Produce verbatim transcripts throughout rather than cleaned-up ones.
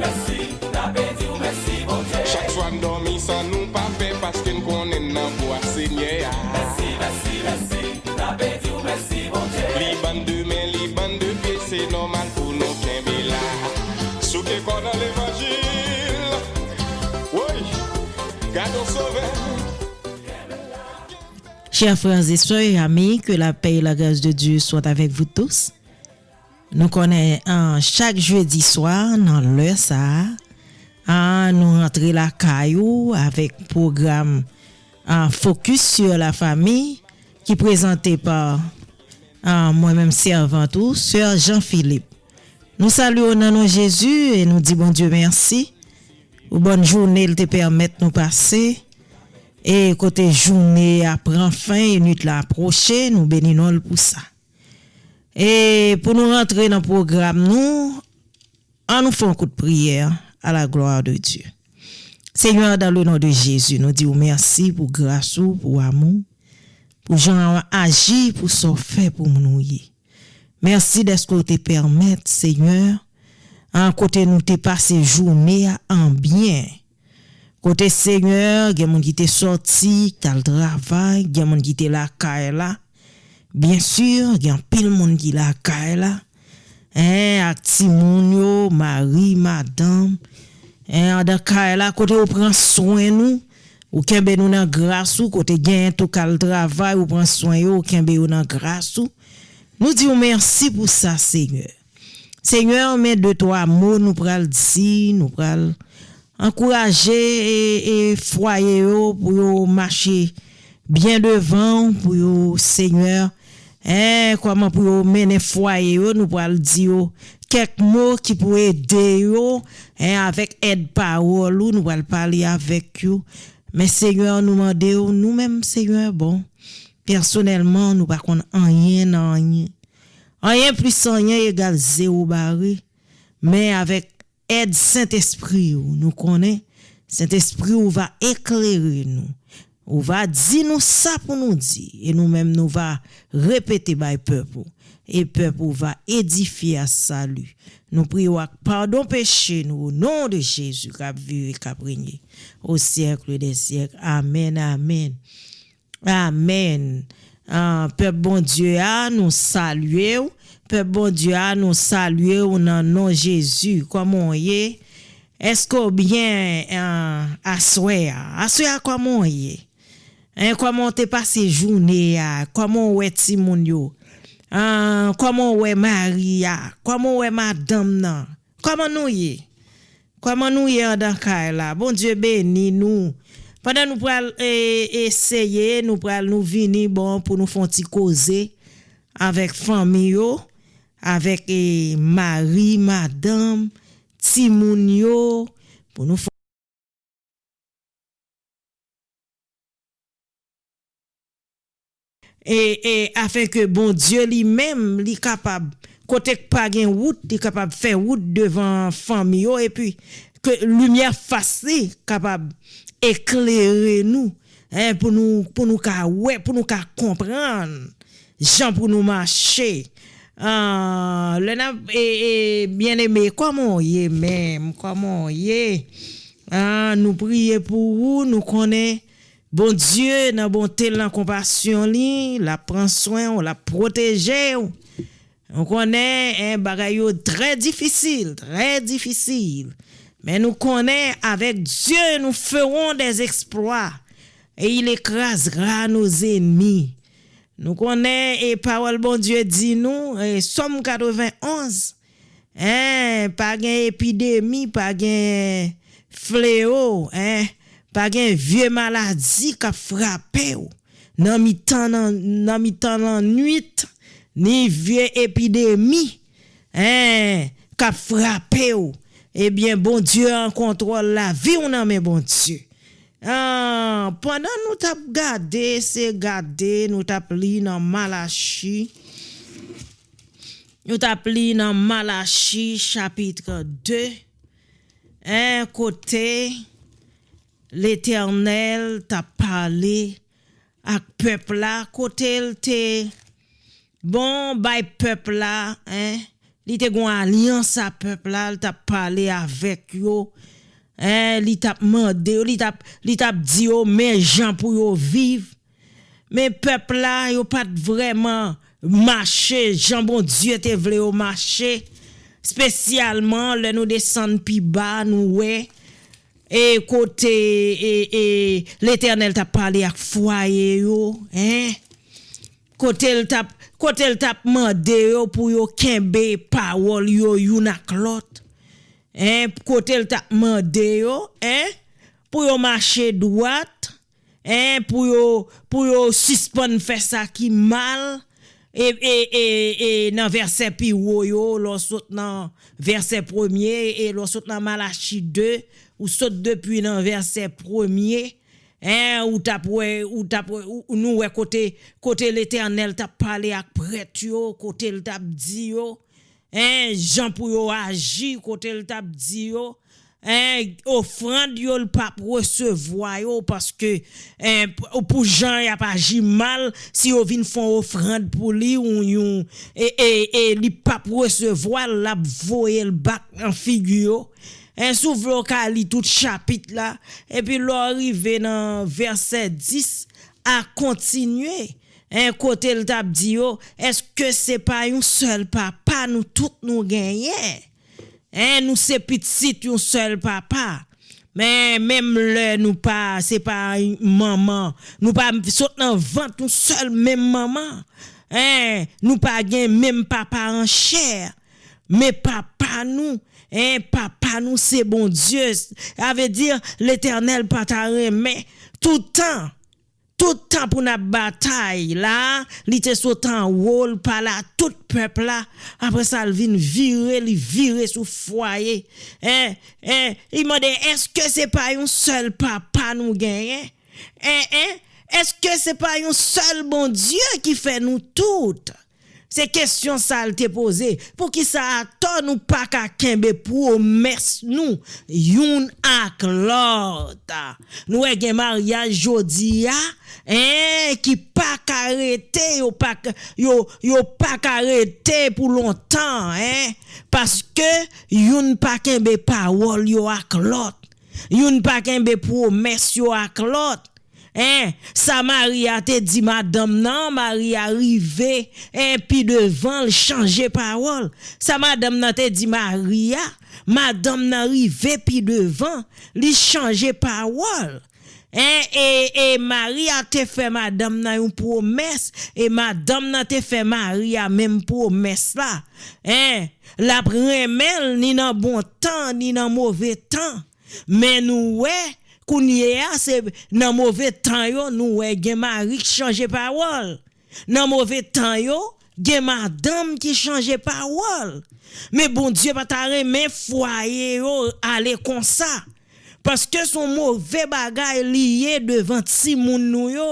Mèsi, n ape di w mèsi, Bondye. Chak swa n dòmi san nou pa pè, paske n konnen n nan bwa Senyè a. Mèsi, mèsi, mèsi, n ape di w mèsi, Bondye. Li ban n de men, li ban n de pye, se nòmal pou nou kenbe la. Souke kò nan levanjil. Woy, gade yon sovè. Chers frères et sœurs et amis, que la paix et la grâce de Dieu soient avec vous tous. Nou konnen, ah, chak jedi swa, nan lè sa a, ah, nou rantre lakay ou avèk pwogram, ah, Focus sur la famille ki prezante pa, ah, mwen menm sèvant ou, Sè Jean Philippe. Nou salye w nan non Jezi e nou di Bondye mèsi pou bòn jounen l te pèmèt nou pase. E kote jounen an pran fen e nuit la apwoche, nou beni non l pou sa. E pou nou rantre nan pwogram nou, ann nou fè yon kout priyè à la gloire de Dieu. Senyè, dans le nom de Jésus, nou di w mèsi pou gras ou, pou amou, pou jan w aji, pou sa w fè pou moun ou ye. Mèsi dèske w te pèmèt, Senyè, an kote nou te pase jounen an byen. Kote, Senyè, gen moun ki te sòti, t al travay, gen moun ki te lakay la. Byen si, gen anpil moun ki lakay la. En, ak timoun yo, mari, madanm. En, andan kay la, kote ou pran swen nou, ou kenbe nou nan gras ou, kote gen tou k al travay, ou pran swen yo, ou kenbe yo nan gras ou. Nou di w mèsi pou sa, Senyè. Senyè, men de twa mo nou pral di, nou pral ankouraje e, e fwaye yo pou yo mache byen devan, pou yo, Senyè, en, kòman pou yo mennen fwaye yo, nou pral di yo kèk mo ki pou ede yo, en, avèk èd pawòl ou, nou pral pale avèk yo. Men, Senyè, nou mande w, nou menm, Senyè, bon, pèsonèlman, nou pa konn anyen nan anyen. Anyen plis anyen egal zewo bare. Men avèk èd Sentespri w, nou konnen Sentespri w va eklere nou. Ou va di nou sa pou nou di, e nou menm nou va repete bay pèp ou. E pèp ou va edifye à salut. Nou priye w ak padon peche nou, o non de Jezi k ap viv e k ap renye o syèk dè syèk. Amèn, amèn. Amèn. Ah, pèp Bondye a, nou salye w. Pèp Bondye a, nou salye w nan non Jezi. Kòman w ye? Èske w byen, ah, aswè a? Aswè a, kòman w ye? En, kòman w te pase jounen a? Kòman w wè timoun yo? Ah, kòman w wè mari a? Kòman w wè madanm nan? Kòman nou ye? Kòman nou ye andan kay la? Bondye beni nou. Pandan nou pral, e, eseye, nou pral, nou vini, bon, pou nou fè yon ti koze avèk fanmi yo, avèk, e, mari, madanm, timoun yo, pou nou fè e, e, afin ke Bondye li menm, li kapab, kote k pa gen wout, li kapab fè wout devan fanmi yo, epi ke limyè fas li kapab eklere nou, en, pou nou, pou nou ka wè, pou nou ka konprann jan pou nou mache. Ah, lè n ap, e, e, byeneme, kòman w ye menm? Kòman w ye? Ah, nou priye pou ou, nou konnen Bondye, nan bonte l, nan konpasyon li, l ap pran swen w, l ap pwoteje w. Nou konnen, en, bagay yo trè difisil, trè difisil. Men nou konnen, avec Dieu, nous ferons des exploits, et il écrasera nos ennemis. Nou konnen, e pawòl Bondye di nou, e Sòm katrevenn onz, en, pa gen epidemi, pa gen fleo, en, pa gen vye maladi k ap frape w nan mitan, nan, nan mitan lannwit, ni vye epidemi, en, k ap frape w. Ebyen, Bondye an kontwòl, lavi w nan men Bondye. Ah, pandan nou t ap gade, se gade, nou t ap li nan Malachi. Nou t ap li nan Malachi, chapit de, en, kote Letènèl t ap pale ak pèp la, kote l te, bon, bay pèp la, en, Li te gon alyans a pèp la, li t ap pale avèk yo. Hein, li t ap mande yo, li t ap, li t ap di yo men jan pou yo viv. Men pèp la, yo pa t vrèman mache jan Bondye te vle yo mache. Espesyalman lè nou desann pi ba, nou wè e kote e, e, Letènèl t ap pale ak fwaye yo, hein? Kote l t ap, kote l t ap mande yo pou yo kenbe pawòl yo youn ak lòt. Hein, kote l t ap mande yo, hein, pou yo mache dwat, hein, pou yo, pou yo sispann fè sa ki mal. E, e, e, e nan vèsè pi wo yo, lè w sot nan vèsè premye, e lè w sot nan Malachi de, ou sot depi nan vèsè premye, hein, ou t ap wè, ou t ap wè, ou, nou wè kote, kote Letènèl t ap pale ak prèt yo, kote l t ap di yo, hein, jan pou yo aji, kote l t ap di yo, hein, ofrann yo, l p ap resevwa yo, paske, hein, p-, pou jan y ap aji mal, si yo vin fè yon ofrann pou li, ou yon, e, e, e li p ap resevwa l, l ap voye l back nan figi yo. Hein, si w vle, w ka li tout chapit la, epi lè w rive nan vèsè dis a kontinye, hein, kote l t ap di yo, èske se pa yon sèl papa nou tout nou genyen? Hein, nou se pitit yon sèl papa. Men menm lè nou pa, se pa manman, nou pa sot nan vant yon sèl menm manman. Hein, nou pa gen menm papa an chè. Men papa nou, hein, papa nou se Bondye. Sa vle di, Letènèl pa ta renmen toutan, toutan pou n ap batay la, li te sot anwo, l pale a tout pèp la. Apre sa, l vin vire, li vire sou fwaye. Hein, hein, li mande, èske se pa yon sèl papa nou genyen? Hein, hein, èske se pa yon sèl Bondye ki fè nou tout? Se kesyon sa l te poze. Poukisa atò nou pa ka kenbe pwomès nou youn ak lòt? Nou wè gen maryaj jodi a, hein, ki pa ka rete, yo pa ka, yo, yo pa ka rete pou lontan, hein, paske youn pa kenbe pawòl yo ak lòt. Youn pa kenbe pwomès yo ak lòt. Hein, sa Maria te di madanm nan, Maria rive, hein, pi devan, l chanje pawòl. Sa madanm nan te di Maria, madanm nan rive pi devan, li chanje pawòl. Hein, e, e Maria te fè madanm nan yon pwomès, e madanm nan te fè Maria menm pwomès la. Hein, l ap renmen l ni nan bon tan, ni nan move tan. Men nou wè, kounye a, se nan move tan yo, nou wè gen mari k chanje pawòl. Nan move tan yo, gen madanm ki chanje pawòl. Men Bondye pa ta renmen fwaye yo ale konsa. Paske se yon move bagay li ye devan timoun nou yo.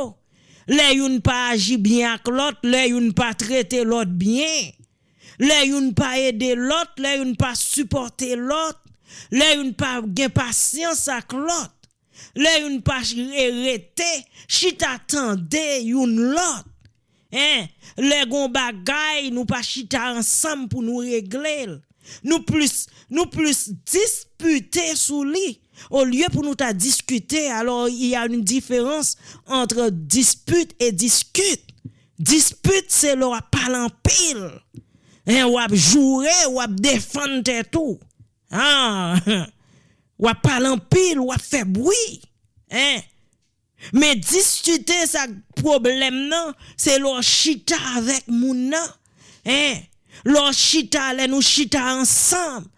Lè youn pa aji byen ak lòt, lè youn pa trete lòt byen, lè youn pa ede lòt, lè youn pa sipòte lòt, lè youn pa gen pasyans ak lòt, lè youn pa ch-, e rete, chita tande youn lòt. Hein, lè gon bagay, nou pa chita ansanm pou nou regle l. Nou plis, nou plis dispite sou li. Olye pou nou ta diskite, alors il y a une différence entre dispute et discute. Dispit se lè w ap pale anpil. Hein, w ap joure, w ap defann tèt ou. Ah, w ap pale anpil, w ap fè bri. Hein? Men diskite sa k pwoblèm nan, se lè w chita avèk moun nan. Hein? Lè w chita, lè nou chita ansanm,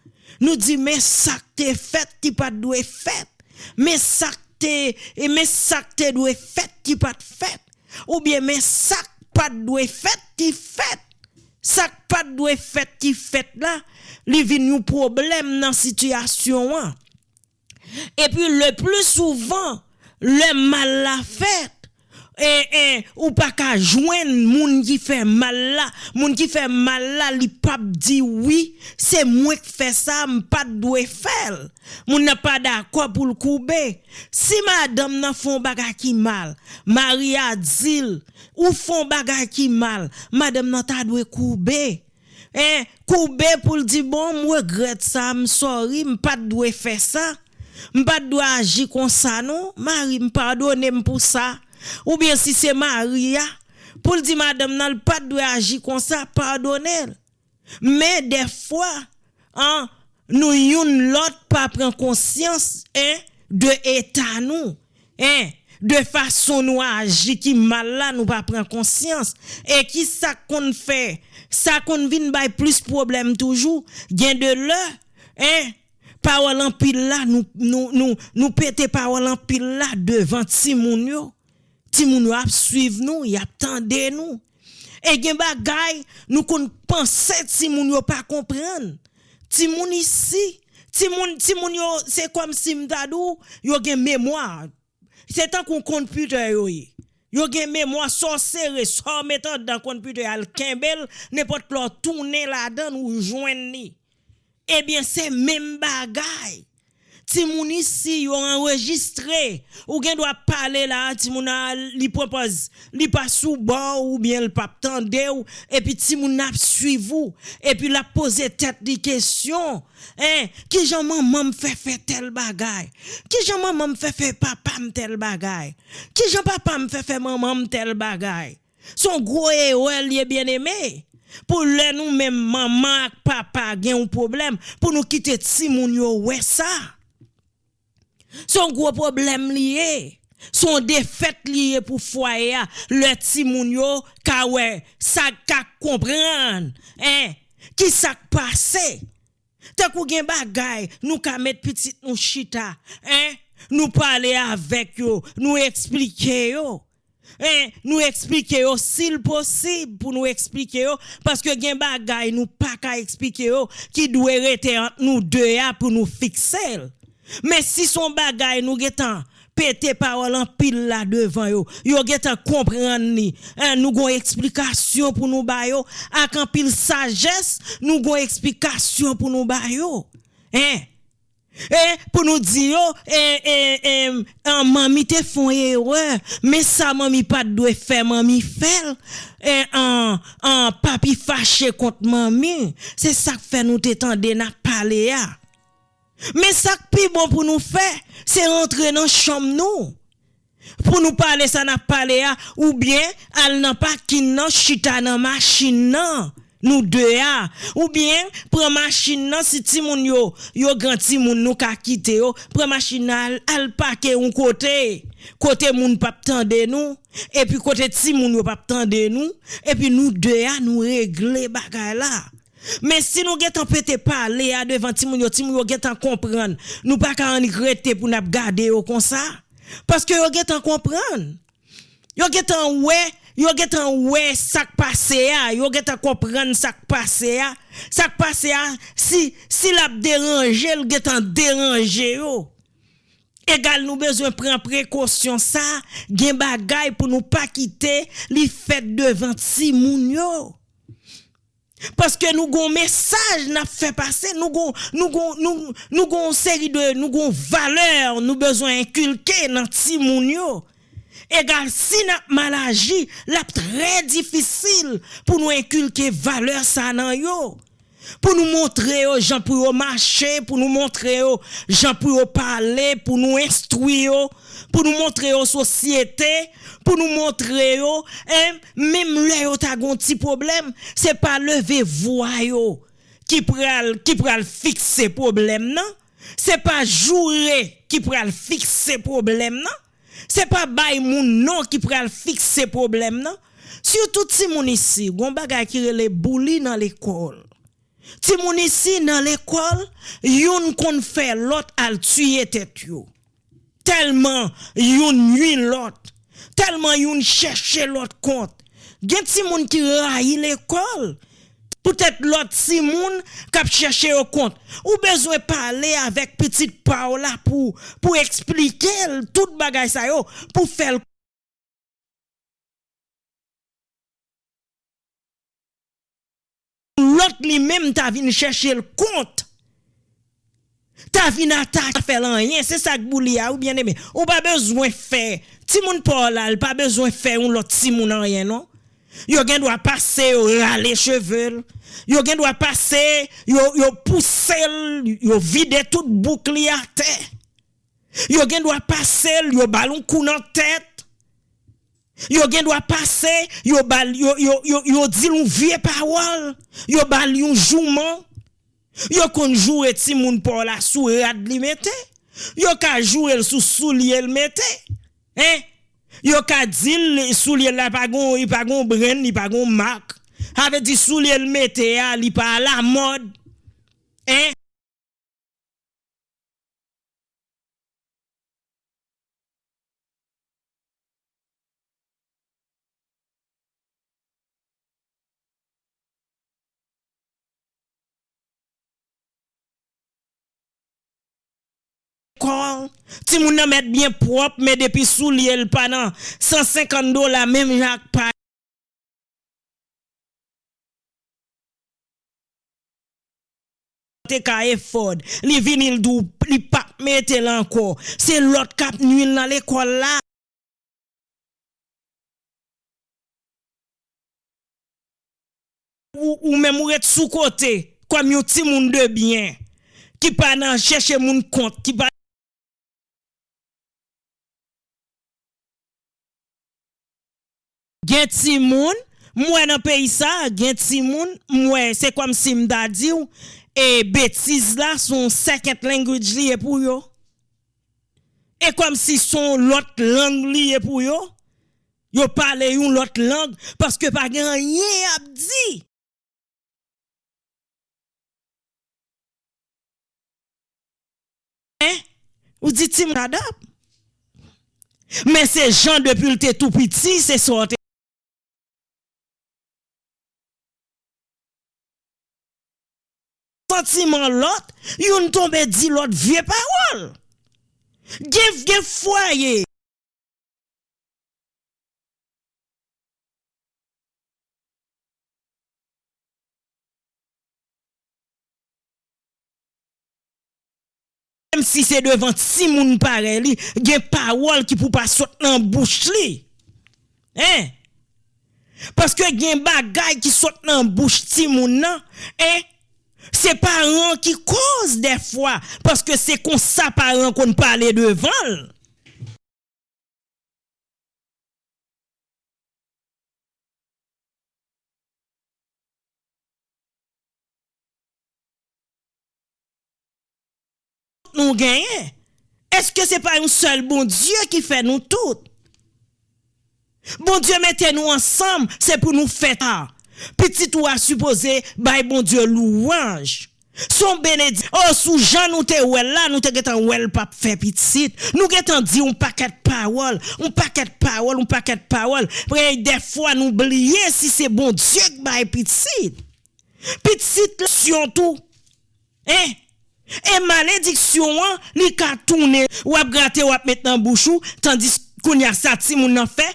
nou di, men sa k te fèt ki pa t dwe fèt. Men sa k te, e men sa k te dwe fèt ki pa t fèt. Oubyen men sa k pa t dwe fèt ki fèt. Sa k pa t dwe fèt ki fèt la, li vin yon pwoblèm nan sitiyasyon an. Epi, le pli souvan, lè mal la fèt, e, e, ou pa ka jwenn moun ki fè mal la. Moun ki fè mal la, li p ap di, wi, se mwen k fè sa, m pa t dwe fè l. Moun nan pa dakò pou l koube. Si madanm nan fè yon bagay ki mal, mari a di l, ou fè yon bagay ki mal, madanm nan ta dwe koube. En, koube pou l di, "Bon, m regrèt sa, m sorry, m pa t dwe fè sa. M pa t dwe aji konsa, non. Mari m, padone m pou sa." Oubyen si se mari a, pou l di madanm nan, l pa t dwe aji konsa, padone l. Men dèfwa, an, nou youn lòt pa pran konsyans, en, de eta nou, en, de fason nou aji ki mal la, nou pa pran konsyans. E ki sa k konn fè, sa konn vin bay plis pwoblèm toujou, gen de lè, en, pawòl anpil la, nou, nou, nou, nou pete pawòl anpil la devan timoun yo. Timoun yo ap swiv nou, y ap tande nou. E gen bagay nou konn panse timoun yo pa konprann. Timoun isi, timoun, timoun yo, se kòmsi m ta di w, yo gen memwa. Se tankou konpitè yo ye. Yo gen memwa, sa w sere, sa w met anndan konpitè a, l kenbe l, nenpòt lè w tounen ladan l, ou jwenn li. Ebyen, se menm bagay. Timoun isi, yo anrejistre. Ou gen dwa pale la, timoun nan, li pran pòz, li pa sou bò w oubyen l p ap tande w, epi timoun nan ap swiv ou, epi l ap poze tèt li kesyon, en, kijan manman m fè fè tèl bagay? Kijan manman m fè fè papa m tèl bagay? Kijan papa m fè fè manman m tèl bagay? Se yon gwo erè l ye, byeneme. Pou lè nou menm manman ak papa gen yon pwoblèm, pou nou kite timoun yo wè sa. Se yon gwo pwoblèm li ye. Se yon defèt li ye pou fwaye a. Lè timoun yo ka wè sa, ka konprann, en, ki sa k pase. Tankou gen bagay, nou ka met pitit nou chita, en, nou pale avèk yo, nou eksplike yo. En, nou eksplike yo, si l posib pou nou eksplike yo, paske gen bagay nou pa ka eksplike yo, ki dwe rete ant nou de a pou nou fikse l. Men si se yon bagay nou gentan pete pawòl anpil la devan yo, yo gentan konprann li, en, nou gon eksplikasyon pou nou ba yo, ak anpil sajès, nou gon eksplikasyon pou nou ba yo. En, e pou nou di yo, e, e, e, an, manmi te fè yon erè, men sa manmi pa t dwe fè, manmi fè l, e, an, an, papi fache kont manmi. Se sa k fè nou te tande n ap pale a. Men sa k pi bon pou nou fè, se rantre nan chanm nou. Pou nou pale sa n ap pale a, oubyen al nan pakin nan, chita nan machin nan, nou de a, oubyen pran machin nan, si timoun yo, yo gran timoun, nou ka kite yo, pran machin nan, al, al pake yon kote, kote moun p ap tande nou, epi kote timoun yo p ap tande nou, epi nou de a, nou regle bagay la. Men si nou gentan pete pale a devan timoun yo, timoun yo gentan konprann. Nou pa ka annik rete pou n ap gade yo konsa. Paske yo gentan konprann. Yo gentan wè, yo gentan wè sa k pase a, yo gentan konprann sa k pase a. Sa k pase a, si, si l ap deranje, l gentan deranje yo. Egal nou bezwen pran prekosyon sa, gen bagay pou nou pa kite li fèt devan timoun yo. Paske nou gon mesaj n ap fè pase, nou gon, nou gon, nou, nou gon seri de, nou gon valè nou bezwen enkilke nan timoun yo. Egal si n ap mal aji, l ap trè difisil pou nou enkilke valè sa nan yo. Pou nou montre yo jan pou yo mache, pou nou montre yo jan pou yo pale, pou nou enstwi yo, pou nou montre yo sosyete, pou nou montre yo, en, menm lè yo ta gon ti pwoblèm, se pa leve vwa yo ki pral, ki pral fikse pwoblèm nan, se pa joure ki pral fikse pwoblèm nan, se pa bay moun non ki pral fikse pwoblèm nan. Sitou timoun isi, gon bagay ki rele bouli nan lekòl. Timoun isi nan lekòl, youn konn fè lòt al tiye tèt yo. Tèlman youn nwi lòt, tèlman youn chèche lòt kont. Gen timoun ki rayi lekòl. Poutèt lòt timoun k ap chèche yo kont. Ou bezwen pale avèk pitit pa w la pou, pou eksplike l tout bagay sa yo, pou fè l lòt li menm ta vin chèche l kont, ta vin atake, fè l anyen. Se sa k bouli a, wi, byeneme. Ou pa bezwen fè, timoun pa w la, li pa bezwen fè yon lòt timoun anyen, non. Yo gen dwa pase, yo rale cheve l. Yo gen dwa pase, yo, yo pouse l, yo vide tout bouk li atè. Yo gen dwa pase l, yo ba l yon kou nan tèt. Yo gen dwa pase, yo ba l, yo, yo, yo, yo di l yon vye pawòl. Yo ba l yon jouman. Yo konn joure timoun pa w la sou rad li mete. Yo ka joure l sou soulye l mete. Hein? Yo ka di l soulye l la pa gon, li pa gon brenn, li pa gon mak. Sa vle di soulye l mete a, li pa alamòd. Hein? Kò, timoun nan mèt byen pwòp, men depi soulye l pa nan san senkant dola, menm jan ak pa te ka efòd. Li vini, l di w, li p ap mete l ankò. Se lòt k ap nwi l nan lekòl la. Ou, ou menm ou ret sou kote, kòm yon timoun de byen, ki pa nan chèche moun kont, ki pa Gen timoun, m wè nan peyi sa, gen timoun, m wè, se kòmsi m ta di w, e betiz la, se yon second language li ye pou yo. E kòmsi se yon lòt lang li ye pou yo. Yo pale yon lòt lang, paske pa gen anyen y ap di. Hein? Ou di timoun adap. Men se jan depi l te tou piti, se sa w te santiman lòt, youn tonbe di lòt vye pawòl. Gen, gen fwaye. Menm si se devan timoun parèy li, gen pawòl ki pou pa sot nan bouch li. Hein? Paske gen bagay ki sot nan bouch timoun nan, hein? Se paran ki koz dèfwa, paske se konsa paran konn pale devan l. Nou genyen? Èske se pa yon sèl Bondye ki fè nou tout? Bondye mete nou ansanm, se pou nou fè sa. Pitit ou a sipoze bay Bondye louwanj. Se yon benediksyon. O, sou jan nou te wè l la, nou te gentan wè l p ap fè pitit. Nou gentan di yon pakèt pawòl, yon pakèt pawòl, yon pakèt pawòl. Prèy dèfwa nou bliye si se Bondye k bay pitit. Pitit la syon tou. Hein? E malediksyon an, li ka tounen. W ap grate, w ap met nan bouch ou, tandis kounye a sa timoun nan fè,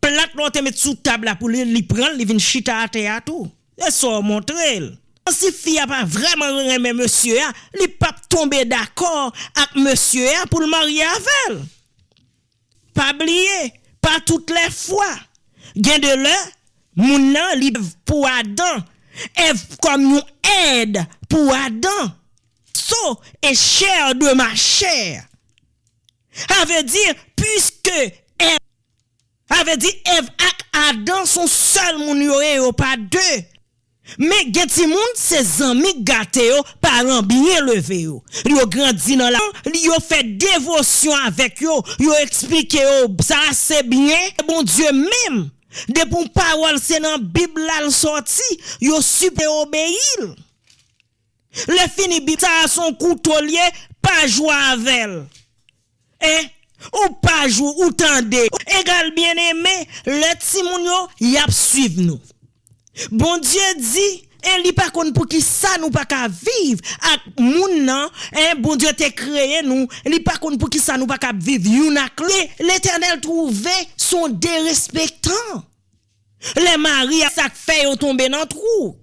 plat la w te met sou tab la pou li, li pran l, li vin chita atè a tou. Se sa w montre l. Si fi a pa vrèman renmen mesye a, li p ap tonbe dakò ak mesye a pou l marye avè l. Pa bliye, pa tout lè fwa. Gen de lè, moun nan, li Èv pou Adan. Èv kòm yon èd pou Adan. So, et chair de ma chair. Sa vle di, puiske Èv, sa vle di Èv ak Adan se yon sèl moun yo ye, yo pa de. Men gen timoun, se zanmi k gate yo, paran byen leve yo. Yo grandi nan la, yo fè devosyon avèk yo, yo eksplike yo, sa se byen, Bondye menm. Depi yon pawòl se nan Bib la l sòti, yo sipoze obeyi l. Lè fini, Bib sa a se yon kouto l ye, pa jwe avè l. Hein? Ou pa jou, ou tande. Egal byeneme, lè timoun yo, y ap swiv nou. Bondye di, e li pa konn poukisa nou pa ka viv ak moun nan, hein, Bondye te kreye nou, li pa konn poukisa nou pa ka viv youn ak lòt. Letènèl twouve se yon derespektan. Lè mari a, sa k fè yo tonbe nan twou.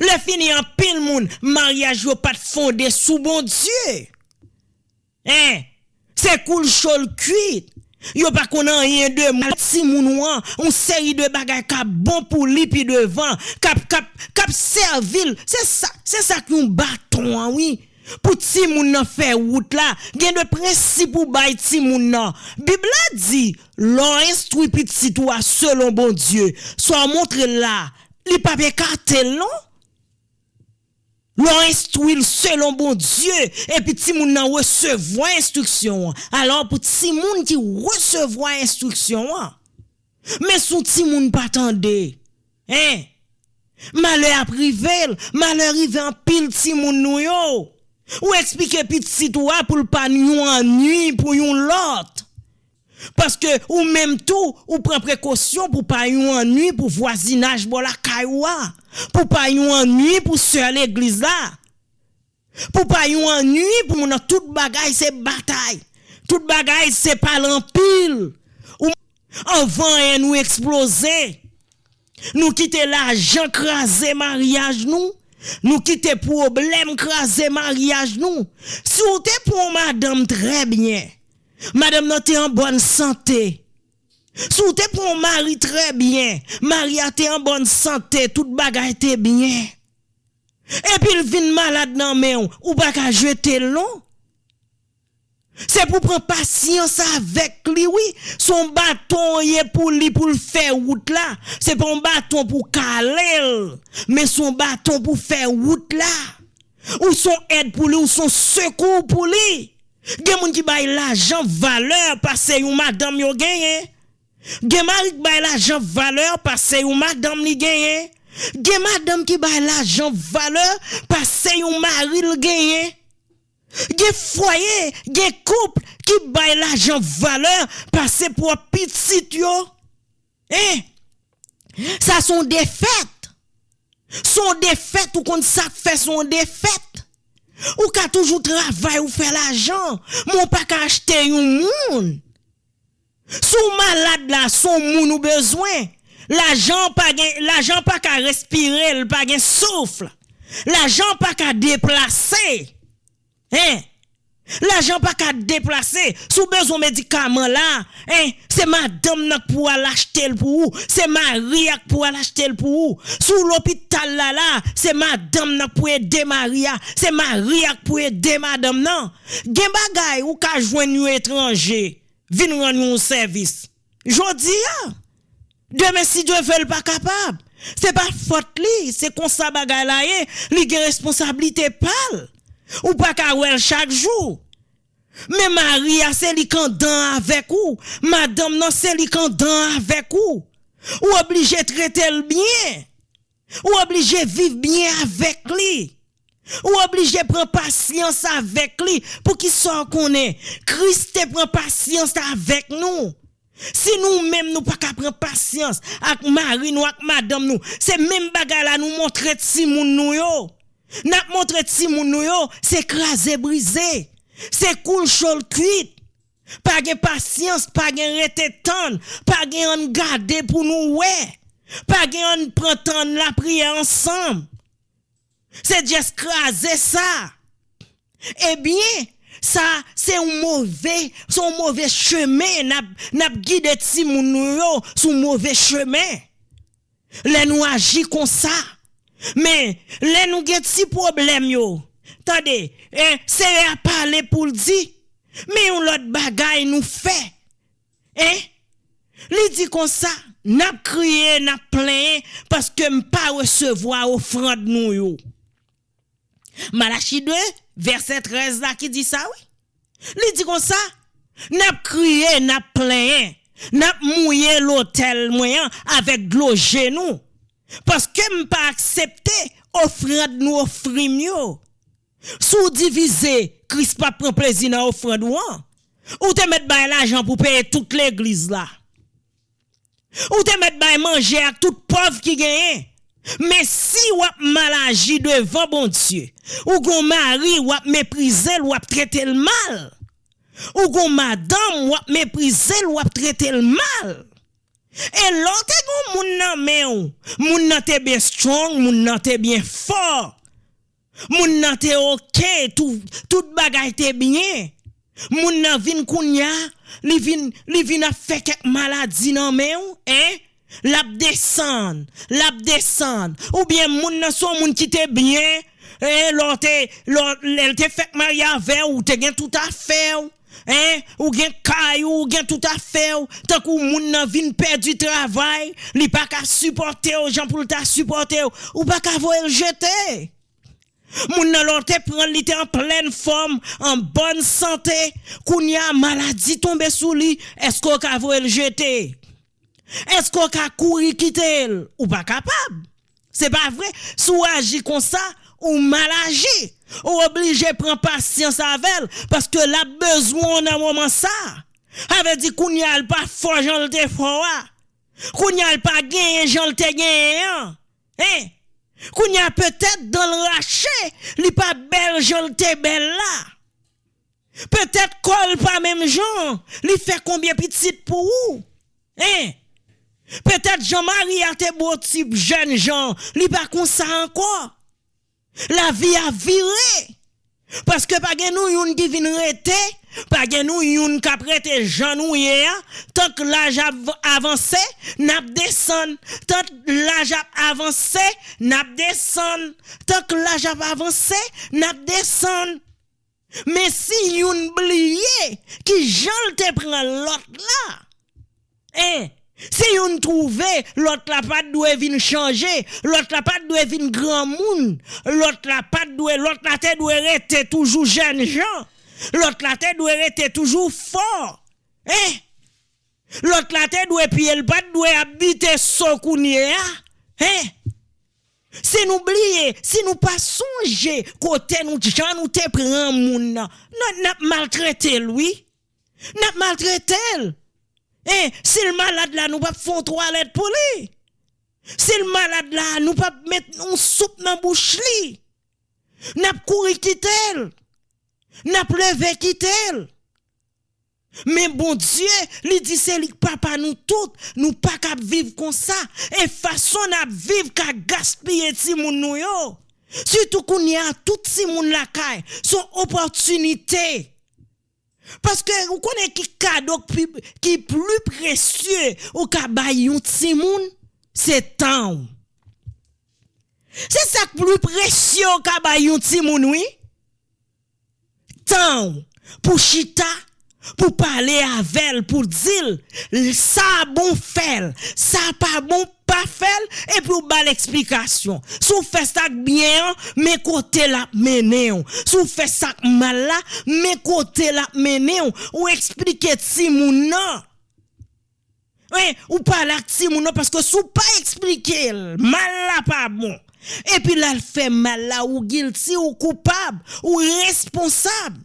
Lè fini, anpil moun, maryaj yo pa t fonde sou Bondye. Hein? Se kou l cho l kwit. Yo pa konn anyen de mwen. Timoun ou an, yon seri de bagay k ap bon pou li pi devan, k ap, k ap, k ap sèvi l. Se sa, se sa k yon baton an, wi. Pou timoun nan fè wout la, gen de prensip ou bay timoun nan. Bib la di, lè w enstwi pitit ou a selon Bondye, sa w montre l la, li p ap ekate l non. Lè w enstwi l selon Bondye, epi timoun nan resevwa enstriksyon an. Alò, pou timoun ki resevwa enstriksyon an, men si yon timoun pa tande, en, malè ap rive l, malè rive anpil timoun nou yo. Ou eksplike pitit ou a pou l pa yon annui pou yon lòt. Paske ou menm tou, ou pran prekosyon pou pa yon annui pou vwazinaj bò lakay ou a, pou pa yon annui pou sè legliz la, pou pa yon annui pou moun nan. Tout bagay se batay, tout bagay se pale anpil. Ou, anvan en nou eksploze. Nou kite lajan kraze maryaj nou. Nou kite pwoblèm kraze maryaj nou. Si w te pran yon madanm trè byen, madanm nan te an bòn sante. Si w te pran yon mari trè byen, mari a te an bòn sante, tout bagay te byen. Epi l vin malad nan men w, ou pa ka jete l non. Se pou pran pasyans avèk li, wi. Se yon baton w ye pou li, pou l fè wout la. Se pa yon baton pou kale l, men se yon baton pou fè wout la. Ou se yon èd pou li, ou se yon sekou pou li. Gen moun ki bay lajan valè pase yon madanm yo genyen. Gen mari k bay lajan valè pase yon madanm li genyen. Gen madanm ki bay lajan valè pase yon mari l genyen. Gen fwaye, gen koup ki bay lajan valè pase pwòp pitit yo. En, sa se yon defèt. Se yon defèt, ou konn sa k fè se yon defèt. Ou ka toujou travay, ou fè lajan, men w pa ka achte yon moun. Si w malad la, se yon moun ou bezwen. Lajan pa gen, lajan pa ka respire, l pa gen souf. Lajan pa ka deplase. En, lajan pa ka deplase. Si w bezwen medikaman la, en, se madanm nan k pou al achte l pou ou. Se mari a k pou al achte l pou ou. Si w lopital la la, se madanm nan k pou ede mari a. Se mari a k pou ede madanm nan. Gen bagay ou ka jwenn yon etranje vin rann yon sèvis. Jodi a, demen si Dye ve l pa kapab. Se pa fòt li, se konsa bagay la ye, li gen responsablite pa l. Ou pa ka wè l chak jou. Men mari a se li k andan avèk ou, madanm nan se li k andan avèk ou. Ou oblije trete l byen. Ou oblije viv byen avèk li. Ou oblije pran pasyans avèk li. Poukisa w konnen? Kris te pran pasyans avèk nou. Si nou menm nou pa ka pran pasyans ak mari nou, ak madanm nou, se menm bagay la nou montre timoun nou yo. N ap montre timoun nou yo, se kraze brize, se koul cho l kwit. Pa gen pasyans, pa gen rete tann, pa gen ann gade pou nou wè, pa gen ann pran tan ann lapriyè ansanm. Se just kraze sa. Ebyen, sa se yon move, se yon move chemen n ap, n ap gide timoun nou yo sou move chemen. Lè nou aji konsa. Men, lè nou gen ti pwoblèm yo, tande, en, Seyè a pale pou l di, men yon lòt bagay nou fè. En, li di konsa, n ap kriye, n ap plenyen, paske m pa resevwa ofrann nou yo. Malachi de, vèsè trèz la ki di sa, wi. Li di konsa, n ap kriye, n ap plenyen, n ap mouye lotèl mwen an avèk dlo je nou, paske m pa aksepte ofrann nou ofri m yo. Si w divize, Kris p ap pran plezi nan ofrann ou an. Ou te mèt bay lajan pou peye tout legliz la. Ou te mèt bay manje ak tout pòv ki genyen. Men si w ap mal aji devan Bondye, ou gon mari, w ap meprize l, w ap trete l mal. Ou gon madanm, w ap meprize l, w ap trete l mal. E lè w te gon moun nan men w, moun nan te byen strong, moun nan te byen fò. Moun nan te oke, tou, tout bagay te byen. Moun nan vin kounye a, li vin, li vin ap fè kèk maladi nan men w, en? L ap desann, l ap desann. Oubyen moun nan se yon moun ki te byen, en, lè w te, lè w, lè l te fèk marye avè w, ou te gen tout afè w, en, ou gen kay ou, ou gen tout afè w. Tankou moun nan vin pèdi travay, li pa ka sipòte w jan pou l ta sipòte w, ou pa ka voye l jete. Moun nan lè w te pran l, li te an plèn fòm, an bòn sante. Kounye a, maladi tonbe sou li, èske w ka voye l jete? Èske w ka kouri kite l? Ou pa kapab. Se pa vre? Si w aji konsa, ou mal aji. Ou oblije pran pasyans avè l, paske l ap bezwen w nan moman sa. Sa vle di kounye a, l pa fò jan l te fò a. Kounye a, l pa genyen jan l te genyen an. En? Kounye a, petèt dan l rache, li pa bèl jan l te bèl la. Petèt kò l pa menm jan, li fè konbyen pitit pou ou. En? Petèt jan mari a te bo ti jèn jan, li pa konsa ankò. Lavi a vire. Paske pa gen nou youn ki vin rete, pa gen nou youn k ap rete jan nou ye a. Tank laj ap avanse, n ap desann. Tank laj ap avanse, n ap desann. Tank laj ap avanse, n ap desann. Men si youn bliye ki jan l te pran lòt la, en, si youn twouve lòt la pa t dwe vin chanje, lòt la pa t dwe vin granmoun, lòt la pa t dwe, lòt la te dwe rete toujou jènjan, lòt la te dwe rete toujou fò, en, lòt la te dwe, pye l pa t dwe ap bite so kounye a, en. Si nou bliye, si nou pa sonje kote nou, jan nou te pran moun nan, n, n ap maltrete l, wi. N ap maltrete l. E si l malad la, nou p ap fè yon twalèt pou li. Si l malad la, nou p ap met yon soup nan bouch li. N ap kouri kite l. N ap leve kite l. Men Bondye, li di se li k papa nou tout. Nou pa ka ap viv konsa. E fason n ap viv ka gaspiye timoun nou yo. Sitou kounye a, tout timoun lakay, se yon opòtinite. Paske ou konnen ki kado ki, ki pli presye ou ka bay yon timoun, se tan w. Se sa k pli presye ou ka bay yon timoun, wi. Tan w pou chita, pou pale avè l, pou di l, sa bon fè l, sa pa bon pa fè l, epi w ba l eksplikasyon. Si w fè sa k byen an, men kote l ap mennen w. Si w fè sa k mal la, men kote l ap mennen w. Ou eksplike timoun nan. Wi, ou pale ak timoun nan, paske si w pa eksplike l, mal la pa bon. Epi l al fè mal la, ou guilty, ou koupab, ou responsab.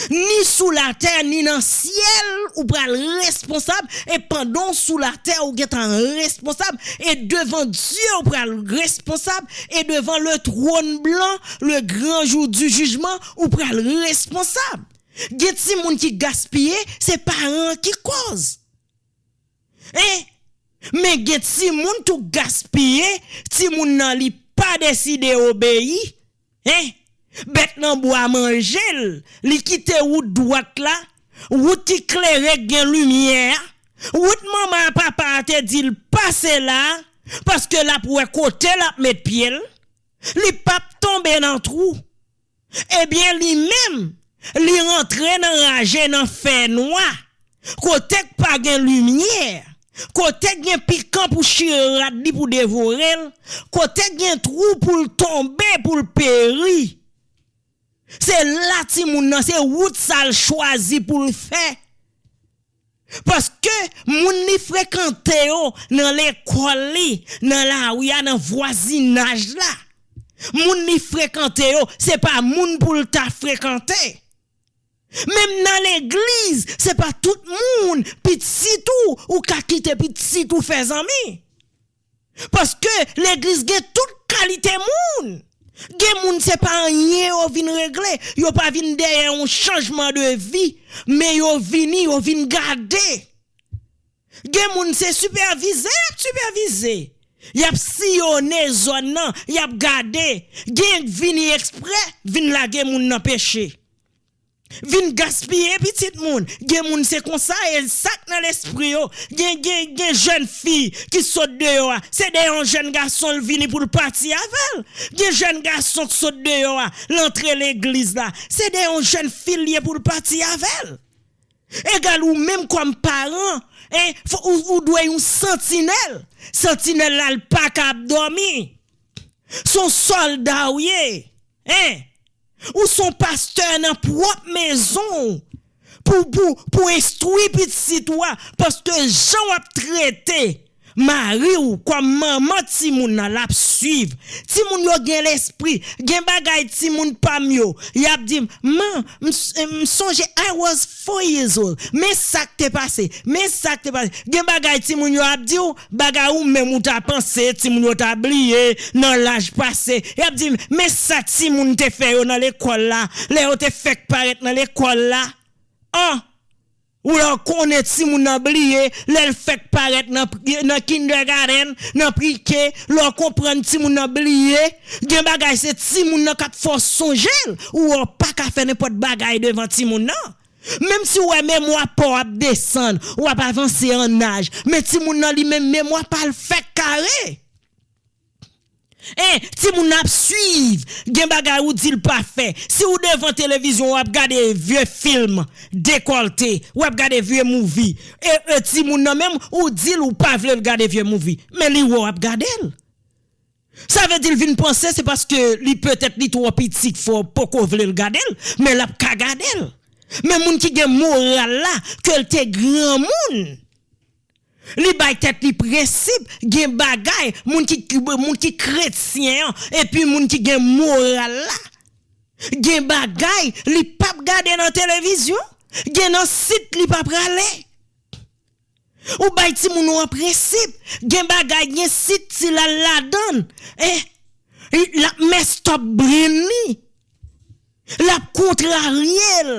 Ni sou latè, ni nan syèl, ou pral responsab. E pandan w sou latè, ou gentan responsab. E devan Dye, ou pral responsab. E devan le trône blanc, le grand jour du jugement, ou pral responsab. Gen timoun ki gaspiye, se paran ki kòz. En? Men gen timoun tou gaspiye, timoun nan li pa deside obeyi. En? Bèt nan bwa manje l, li kite wout dwat la, wout ki klere k gen limyè a, wout manman ak papa a te di l pase la, paske l ap wè kote l ap met pye l, li p ap tonbe nan twou. Ebyen, li menm, li rantre nan raje, nan fènwa, kote k pa gen limyè, kote k gen pikan pou chire rad li pou devore l, kote k gen twou pou l tonbe, pou l peri. Se la timoun nan, se wout sa l chwazi pou l fè. Paske moun li frekante yo nan lekòl li, nan lari a, nan vwazinaj la. Moun li frekante yo, se pa moun pou l ta frekante. Menm nan legliz, se pa tout moun, pitit ou, ou ka kite pitit ou fè zanmi. Paske legliz gen tout kalite moun. Gen moun se pa anyen yo vin regle, yo pa vin dèyè yon chanjman de vi, men yo vini, yo vin gade. Gen moun se sipèvize, y ap sipèvize. Y ap siyone zòn nan, y ap gade. Gen k vini eksprè, vin lage moun nan peche. Vin gaspiye pitit moun. Gen moun se konsa, e sa k nan lespri yo. Gen, gen, gen jèn fi ki sot deyò a. Se dèyè yon jèn gason l vini pou l pati avè l. Gen jèn gason k sot deyò a, l antre legliz la. Se dèyè yon jèn fi l ye pou l pati avè l. Egal ou menm kòm paran, en, fò, ou, ou dwe yon santinèl. Santinèl la, l pa ka ap dòmi. Se yon sòlda w ye. En, ou se yon pastè nan pwòp mezon w pou, pou, pou enstwi pitit ou a, paske jan w ap trete mari w kòm manman timoun nan, l ap swiv. Timoun yo gen lespri, gen bagay timoun pa m yo, y ap di m, "Man, m, s- m sonje I was four years old, men sa k te pase, men sa k te pase." Gen bagay timoun yo ap di w, bagay ou menm ou ta panse timoun yo ta bliye nan laj pase. Y ap di m, "Men sa timoun te fè yo nan lekòl la, lè yo te fèk parèt nan lekòl la." An, ou lè w konnen timoun nan bliye, lè l fèk parèt nan, pri- nan kindergarten, nan prike, lè w konprann timoun nan bliye, gen bagay se timoun nan k ap fè w sonje l, ou wè w pa ka fè nenpòt bagay devan timoun nan. Menm si w wè memwa pa w ap desann, w ap avanse an aj, men timoun nan li menm memwa pa l fèk kare. En, timoun nan ap swiv, gen bagay ou di l pa fè. Si w devan televizyon, w ap gade vye fim dekòlte, w ap gade vye movie. E, e timoun nan menm, ou di l ou pa vle l gade vye movie, men li wè w ap gade l. Sa vle di l vin panse se paske li petèt li twò piti k fè w poko vle l gade l, men l ap ka gade l. Men moun ki gen moral la, ke l te granmoun, li bay tèt li prensip, gen bagay, moun ki, moun ki kretyen an, epi moun ki gen moral la, gen bagay, li p ap gade nan televizyon, gen nan sit li pa prale. Ou bay timoun ou an prensip. Gen bagay, gen sit ti l al ladan l. Eh, l ap mess up brain li. L ap kontrarye l.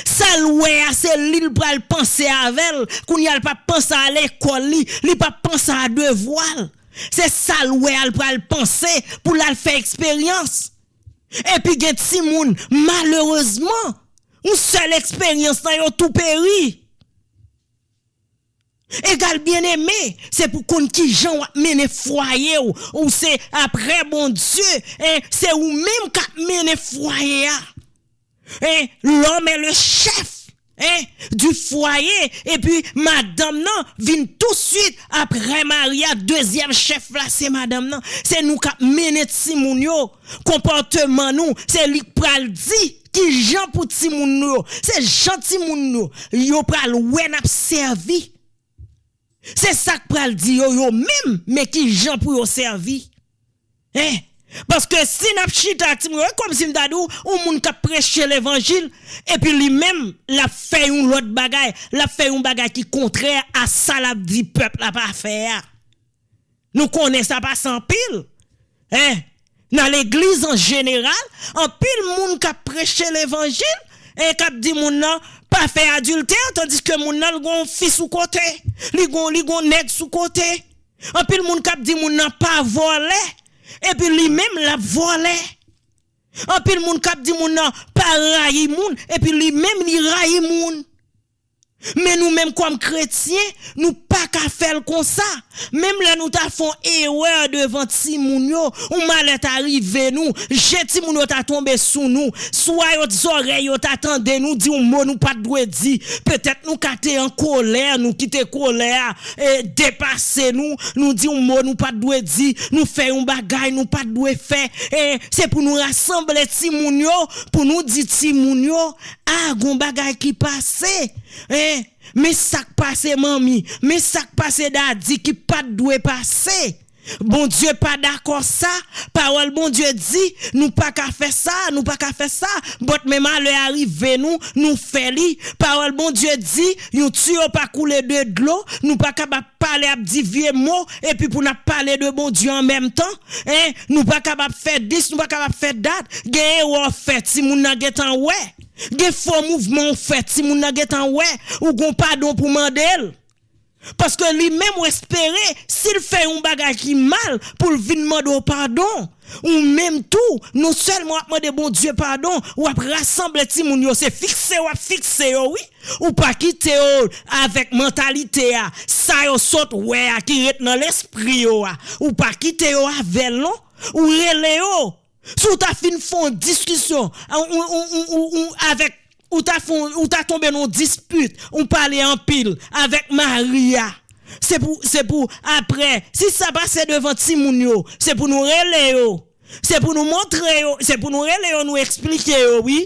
Sa l wè a, se li l pral panse avè l. Kounye a, l p ap panse a lekòl li. Li p ap panse a devwa l. Se sa l wè a, l pral panse pou l al fè eksperyans. Epi gen timoun, malerezman, yon sèl eksperyans nan yo tou peri. Egal byeneme, se pou konn kijan w ap mennen fwaye w, ou se apre Bondye, en, se ou menm k ap mennen fwaye a. En, l'homme est le chef, en, du foyer, epi madanm nan vin touswit apre mari a, dezyèm chèf la se madanm nan. Se nou k ap mennen timoun yo, konpòteman nou, se li k pral di kijan pou timoun nou yo, se jan timoun nou yo pral wè n ap sèvi. Se sa k pral di yo, yo menm, men kijan pou yo sèvi. En, paske si n ap chita ak timoun yo, e kòmsi m ta di w, yon moun k ap preche levanjil, epi li menm, l ap fè yon lòt bagay, l ap fè yon bagay ki kontrè a sa l ap di pèp la pa fè a. Nou konnen sa pase anpil. En, nan legliz an jeneral, anpil moun k ap preche levanjil, en, k ap di moun nan pa fè adiltè, tandiske moun nan l gon fi sou kote, li gon, li gon nèg sou kote. Anpil moun k ap di moun nan pa vòlè, epi li menm l ap vòlè. Anpil moun k ap di moun nan pa rayi moun, epi li menm li rayi moun. Men nou menm kòm kretyen, nou pa ka fè l konsa. Menm lè nou ta fè yon erè devan timoun yo, yon malè ta rive nou, je timoun yo ta tonbe sou nou, swa yo zòrèy yo ta tande nou di yon mo nou pa t dwe di, petèt nou ka te an kolè, nou kite kolè a, e, depase nou, nou di yon mo nou pa t dwe di, nou fè yon bagay nou pa t dwe fè, e, se pou nou rasanble timoun yo, pou nou di timoun yo, a, gon bagay ki pase, en, men sa k pase manmi, men sa k pase dadi ki pa t dwe pase. Bondye pa dakò sa, pawòl Bondye di, nou pa ka fè sa, nou pa ka fè sa, but men malè a rive nou, nou fè li. Pawòl Bondye di, yon tiyo pa koule de dlo, nou pa kapab pale ap di vye mo, epi pou n ap pale de Bondye an menm tan, en, nou pa kapab fè dis, nou pa kapab fè dat, gen erè w fè, timoun nan gentan wè. Gen fo mouvman w fè, timoun nan gentan wè, ou gon padon pou mande l. Paske li menm ou espere, si l fè yon bagay ki mal, pou l vin mande w padon. Ou menm tou, non sèlman w ap mande Bondye padon, w ap rasanble timoun yo, se fikse w ap fikse yo, wi. Ou pa kite yo avèk mantalite a, sa yo sot wè a ki ret nan lespri yo a. Ou pa kite yo avè l, non. Ou rele yo. Si w ta fin fè yon diskisyon, ou, ou, ou, ou, ou, avèk, ou ta fè yon, ou ta tonbe nan yon dispit, ou pale anpil avèk mari a. Se pou, se pou, apre, si sa pase devan timoun yo, se pou nou rele yo. Se pou nou montre yo, se pou nou rele yo, nou eksplike yo, wi.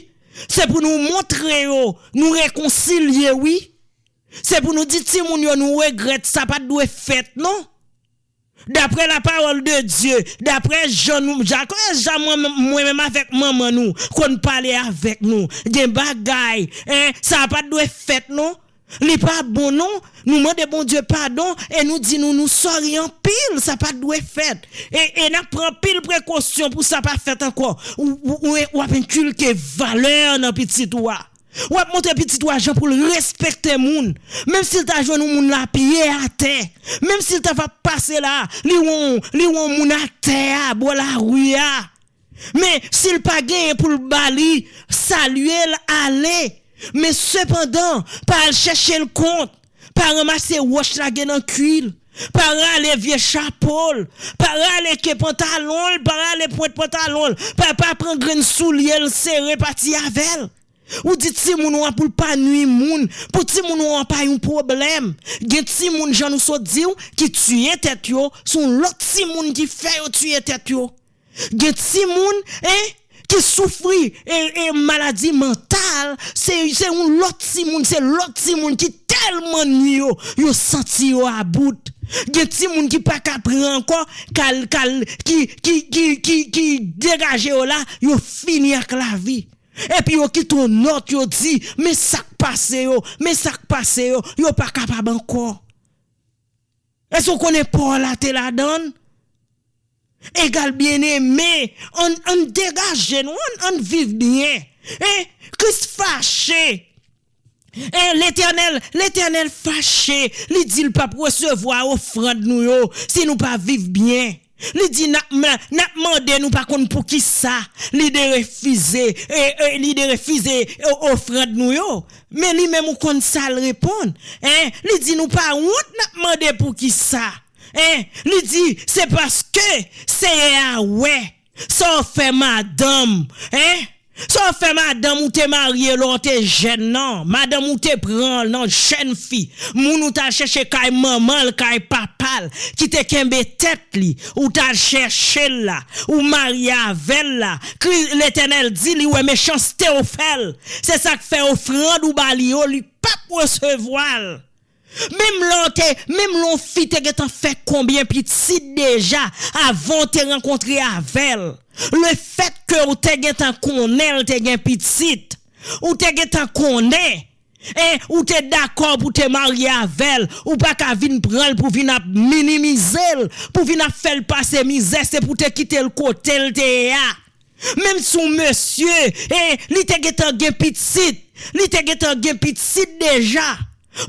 Se pou nou montre yo, nou rekonsilye, wi. Se pou nou di timoun yo, nou regrèt, sa pa t dwe fèt, non. Daprè la parole de Dieu, daprè jan nou, daprè jan mwen, mwen menm avèk manman nou konn pale avèk nou, gen bagay, en, sa pa t dwe fèt, non. Li pa bon, non. Nou mande Bondye padon e nou di nou, nou sòri anpil, sa pa t dwe fèt. E, e n ap pran anpil prekosyon pou sa pa fèt ankò. Ou, ou, ou, w ap enkilte valè nan pitit ou a. W ap montre pitit ou a jan pou l respekte moun. Menm si l ta jwenn yon moun la pye atè. Menm si l ta va pase la, li wè yon, li wè yon moun atè a, bò lari a. Men, si l pa genyen pou l ba li, salye l, ale. Men sepandan, pa al chèche l kont. Pa ranmase wòch lage nan kwi l. Pa rale vye chapo l. Pa rale ke pantalon l. Pa rale pwent pantalon l. Pa, pa pran grenn soulye l sere pati avè l. Ou di timoun ou an pou l pa nwi moun. Pou timoun ou an pa yon pwoblèm. Gen timoun, jan nou sot di w, ki tiye tèt yo. Se yon lòt timoun ki fè yo tiye tèt yo. Gen timoun, en, ki soufri e, e maladi mantal, se, se yon lòt timoun, se lòt timoun ki tèlman nwi yo, yo santi yo about. Gen timoun ki pa ka pran ankò, k al, k al, ki, ki, ki, ki, ki degaje yo la, yo fini ak lavi. Epi yo kite yon nòt, yo di, men sa k pase yo, men sa k pase yo, yo pa kapab ankò. Èske w konnen Pòl la te ladan l? Egal byeneme, ann, ann degaje nou, ann, ann viv byen. En, Kris fache. En, Letènèl, Letènèl fache. Li di l p ap resevwa ofrann nou yo si nou pa viv byen. Li di n ap, n ap mande nou pa konn poukisa li derefize, e, e, li derefize o-, ofrann nou yo. Men li menm ou konn sa l reponn. En, li di nou pa wont n ap mande poukisa. En, li di se paske Seyè a wè sa w fè madanm. En, sa w fè madanm ou te marye lè w te jèn nan, madanm ou te pran nan jèn fi, moun ou t al chèche kay manman l, kay papa l, ki te kenbe tèt li, ou t al chèche l la, ou marye avè l la, Kri-, Letènèl di li wè mechanste w fè l, se sa k fè ofrann ou ba li yo, li p ap resevwa l. Menm lè w te, menm lè yon fi te gentan fè konbyen pitit deja avan w te rankontre avè l. Lefètke w te gentan konnen l te gen pitit, ou te gentan konnen, en, ou te dakò pou te marye avè l, ou pa ka vin pran l pou vin ap minimize l, pou vin ap fè l pase mizè, se pou te kite l kote l te ye a. Menm si yon mesye, e, li te gentan gen pitit, li te gentan gen pitit deja.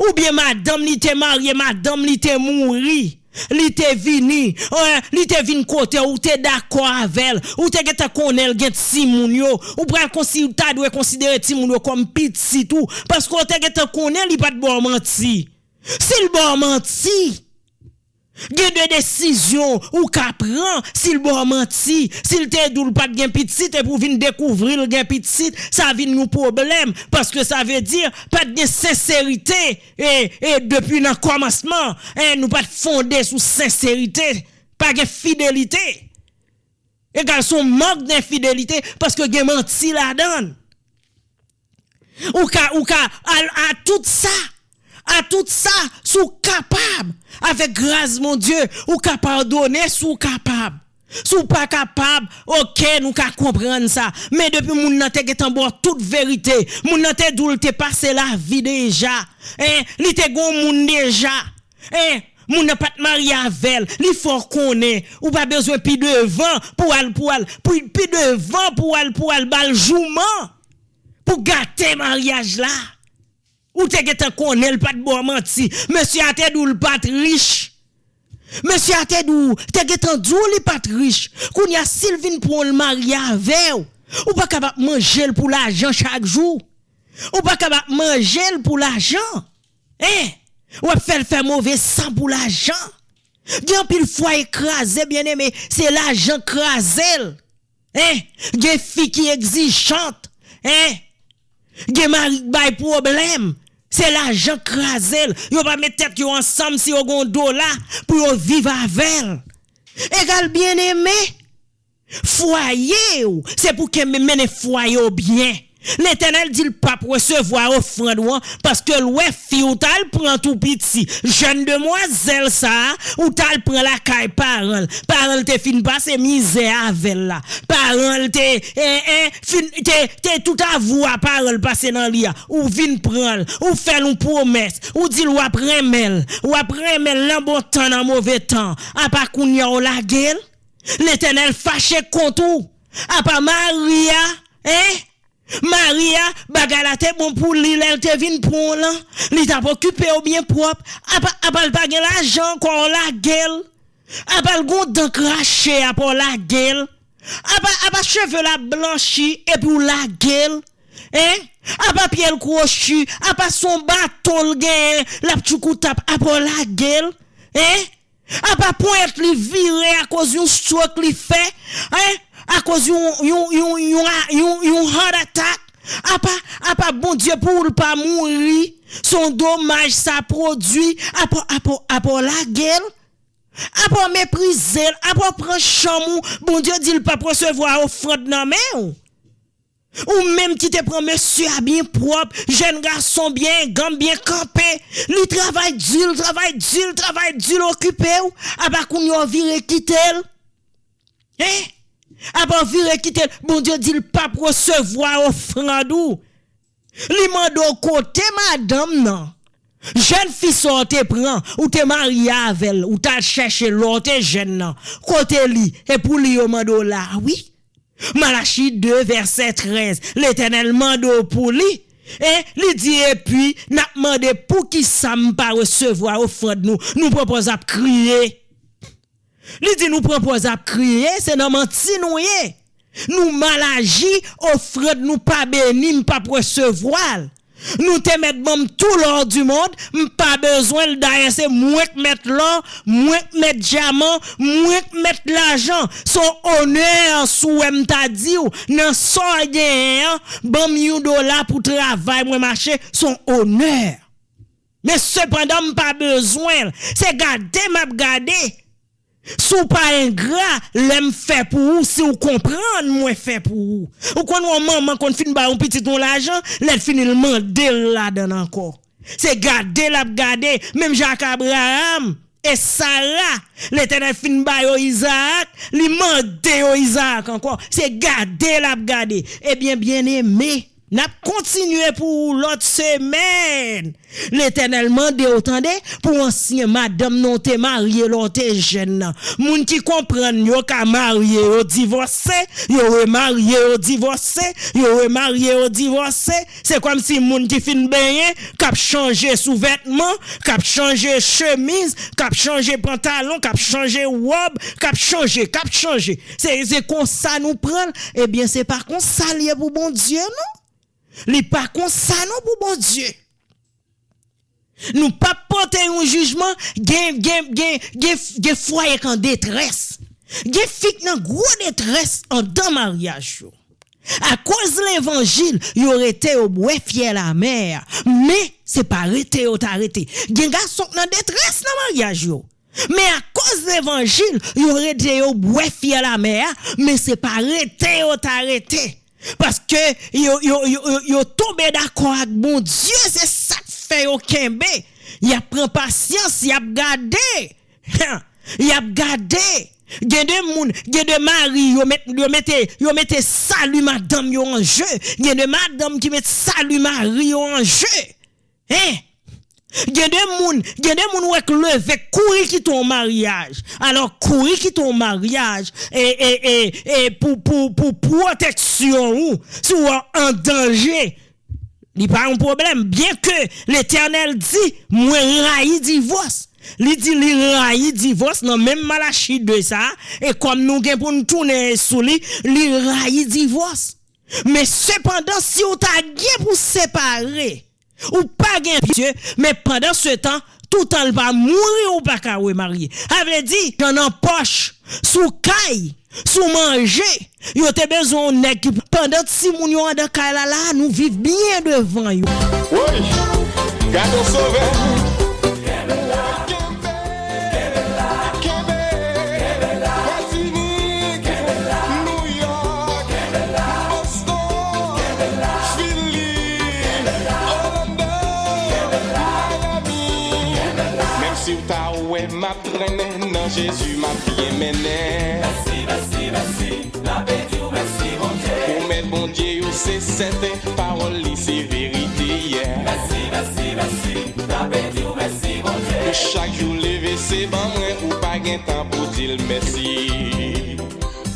Oubyen madanm li te marye, madanm li te mouri. Li te vini, e, li te vin kote w, ou te dakò avè l. Ou te gentan konnen l gen timoun yo. Ou pral konsi-, ou ta dwe konsidere timoun yo kòm pitit ou. Paske w te gentan konnen li pa t ba w manti. Si l ba w manti, gen de desizyon ou ka pran si l ba w manti. Si l te di w l pa t gen pitit epi w vin dekouvri l gen pitit, sa vin yon pwoblèm. Paske sa vle di pa t gen senserite e, e depi nan kòmansman, e nou pa t fonde sou senserite. Pa gen fidelite. Egal se yon mank de fidelite paske gen manti ladan l. Ou ka, ou ka, a, a tout sa, a tout sa, si w kapab, avèk gras Bondye, ou ka padone si w kapab. Si w pa kapab, oke, nou ka konprann sa. Men depi moun nan te gentan ba w tout verite, moun nan te di w l te pase lavi deja, en, li te gen yon moun deja, en, moun nan pa t marye avè l, li fè w konnen, ou pa bezwen pi devan pou w al, pou w al, pou, pi devan pou w al, pou w al ba l jouman. Pou gate maryaj la. Ou te gentan konnen l pa t ba w manti. Mesye a te di w l pa t rich. Mesye a te di w, te gentan di w li pa t rich. Kounye a, si l vin pran w, l marye avè w, ou pa ka ap manje l pou lajan chak jou. Ou pa ka ap manje l pou lajan. Hein? W ap fè l fè move san pou lajan. Gen anpil fwaye kraze, byeneme, se lajan k kraze l. Hein? Gen fi ki egzijant. Hein? Gen mari k bay pwoblèm. Se lajan k kraze l. Yo pa met tèt yo ansanm si yo gen yon dola pou yo viv avè l. Egal, byeneme, fwaye w, se pou kenbe, mennen fwaye w byen. Letènèl di l p ap resevwa ofrann ou an, paske l wè fi w t al pran tou piti, jèn demwazèl sa a, ou t al pran lakay paran l. Paran l te fin pase mizè avè l la. Paran l te, eh, eh, fin, te, te tout avwa paran l pase nan li a. Ou vin pran l, ou fè l yon pwomès, ou di l w ap renmen l, w ap renmen l nan bon tan, nan move tan. Apa kounye a w lage l? Letènèl fache kont ou. Apa mari a, hein? Mari a, bagay la te bon pou li lè l te vin pran w lan. Li t ap okipe w byen pwòp. Apa, apa l pa gen lajan ankò, w lage l. Apa l gon dan krache, apa w lage l. Apa, apa cheve l ap blanchi epi w lage l. Hein? Apa pye l kwochi, apa se yon baton l genyen, l ap tchoukoutap, apa w lage l. Hein? Apa ponyèt li vire akoz yon stroke li fè, hein? Akoz yon, yon, yon, yon, a- yon, yon heart attack. Apa, apa Bondye pou ou l pa mouri. Se yon domaj sa pwodui. Apa, apa, apa w lage l. Apa w meprize l. Apa w pran chanm ou. Bondye di l p ap resevwa ofrann nan men w. Ou menm ki te pran mesye a byen pwòp, jèn gason byen enganm, byen kanpe. Li travay di, l travay di, l travay di, l okipe w. Apa kounye a w vire kite l. Hein? Apa w vire kite l. Bondye di l p ap resevwa ofrann ou. Li mande w kote madanm nan. Jèn fi sa w te pran, ou te marye avè l, ou t al chèche l lè w te jèn nan. Kote li? E pou li yo mande w la, wi. Malachi de, vèsè trèz, Letènèl mande w pou li. E li di, epi, n ap mande, poukisa m pa resevwa ofrann nou? Nou pran pòz ap kriye. Li di, nou pran pòz ap kriye, se nan manti nou ye. Nou mal aji, ofrann nou pa beni, m p ap resevwa l. Nou te mèt ban m tout lò di mond, m pa bezwen l. Dayè, se mwen k mèt lò, mwen k mèt dyaman, mwen k mèt lajan. Se yon onè, si w wè m ta di w, nan sa w genyen an, ban m yon dola pou travay mwen mache, se yon onè. Men sepandan, m pa bezwen l. Se gade m ap gade. Si w pa engra, lè m fè pou ou, si w konprann mwen fè pou ou. Ou konn yon manman konn fin ba yon pitit yon lajan, lè l fini l mande l ladan l ankò. Se gade l ap gade, menm jan ak Abraram e Sara. Letènèl fin ba yo Izaak, li mande yo Izaak ankò. Se gade l ap gade. Ebyen, byeneme, n ap kontinye pou ou lòt semèn. Letènèl mande w, tande, pou ansyen madanm nan w te marye lè w te jèn nan. Moun ki konprann yo ka marye yo divòse, yo remarye yo divòse, yo remarye yo divòse. Se kòmsi moun ki fin benyen, k ap chanje souvètman, k ap chanje chemiz, k ap chanje pantalon, k ap chanje wòb, k ap chanje, k ap chanje. Se, se konsa nou pran l. Ebyen, se pa konsa l ye pou Bondye, non. Li pa konsa, non, pou Bondye. Nou p ap pote yon jijman, gen, gen, gen, gen, gen fwaye k an detrès. Gen fi k nan gwo detrès anndan maryaj yo. Akoz levanjil, yo rete yo bwè fyèl amè. Men, se pa rete yo ta rete. Gen gason k nan detrès nan maryaj yo. Men akoz levanjil, yo rete yo bwè fyèl amè a, men se pa rete yo ta rete. Paske yo, yo, yo, yo, yo tonbe dakò ak Bondye, se sa k fè yo kenbe. Y ap pran pasyans, y ap gade. Y ap gade. Gen de moun, gen de mari, yo met, yo mete, yo mete sali madanm yo an je. Gen de madanm ki met sali mari yo an je. Hein? Gen de moun, gen de moun wè k leve kouri kite yon maryaj. Alò, kouri kite yon maryaj, e, e, e, e pou, pou, pou pwoteksyon ou, si w an danje, li pa yon pwoblèm. Byenke Letènèl di, mwen rayi divòs. Li di li rayi divòs nan menm Malachi de sa, e kòm nou gen pou n tounen sou li, li rayi divòs. Men sepandan, si w ta gen pou separe, ou pa gen pitye, men pandan se tan, toutan l pa mouri, ou pa ka remarye. Sa vle di, jan nan pòch, sou kay, sou manje, yo te bezwen yon nèg ki, pandan timoun yo andan kay la, la, nou viv byen devan yo. Woy! Gade yon sovè! Kenbe, kenbe, Matinik, Nouyòk, Boston, Fili, Orlando, Miami. Menm si w ta wè m ap trennen, nan Jezi m ap byen mennen. Mèsi, mèsi, mèsi, n ape di w mèsi, Bondye. Pwomès Bondye yo se sèten, pawòl li se verite, yeah. Mèsi, mèsi, mèsi, n ape di w mèsi, Bondye. Chak jou leve se ban mwen, ou pa gen tan pou di l mèsi.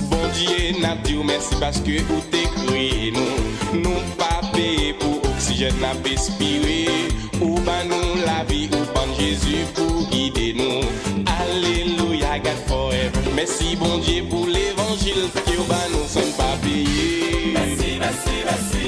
Bondye, n ap di w mèsi paske ou te kreye nou. Nou pa peye pou oksijèn n ap espire. Ou ban nou lavi, ou ban Jezi pou gide nou. Alelouya, God forever. Mèsi Bondye pou levanjil ke w ban nou san n pa peye. Mèsi, mèsi, mèsi.